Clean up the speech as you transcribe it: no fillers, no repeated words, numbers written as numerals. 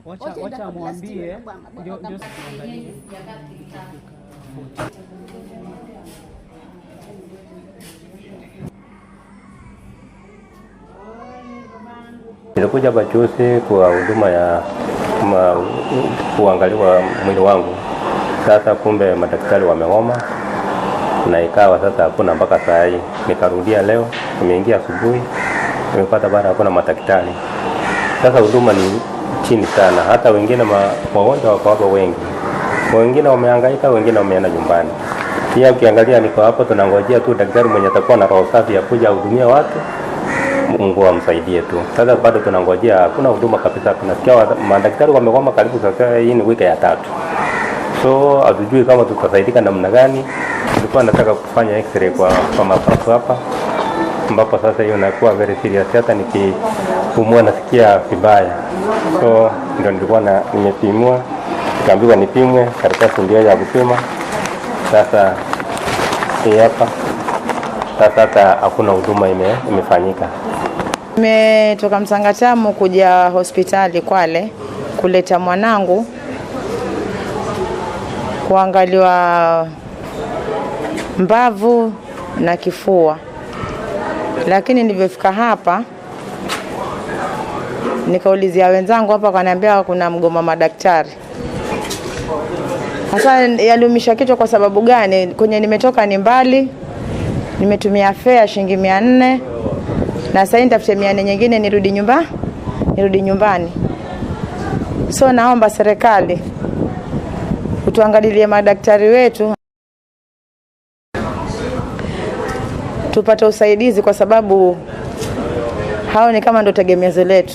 Wacha mwambie ndio ndio. Nilikuja hapa juzi kwa huduma ya kuangaliwa mwili wangu. Sasa kumbe madaktari wamegoma na ikawa sasa hakuna mpaka saa hii. Nikarudia leo, nimeingia asubuhi, nimepata bado hakuna madaktari. Sasa huduma ni chini sana, hata wengine wagonjwa wako hapa wengi, wengine wamehangaika, wengine wameenda nyumbani. Pia ukiangalia niko hapo, tunangojea tu daktari mwenye atakuwa na roho safi ya kuja ahudumia watu. Mungu amsaidie tu. Sasa bado tunangojea, hakuna huduma kabisa. Tunasikia madaktari wamegoma karibu sasa, hii ni wiki ya tatu. So hatujui kama tutasaidika namna gani. Tulikuwa nataka kufanya x-ray kwa mapafu hapa, ambapo sasa hiyo inakuwa very serious, hata nikipumua nasikia vibaya. So ndio nilikuwa na nimepimwa, nikaambiwa nipimwe, karatasi ndio ya kupima. Sasa hii hapa sasa hata hakuna huduma imefanyika. Nimetoka Msangatamu kuja hospitali Kwale kuleta mwanangu kuangaliwa mbavu na kifua, lakini nilivyofika hapa nikaulizia wenzangu hapa, wakaniambia kuna mgomo madaktari. Sasa yaliumisha kichwa kwa sababu gani? Kwenye nimetoka ni mbali, nimetumia fare shilingi 400 na sasa nitafute 400 nyingine nirudi nyumbani. So naomba serikali utuangalilie madaktari wetu tupate usaidizi, kwa sababu hao ni kama ndo tegemezo letu.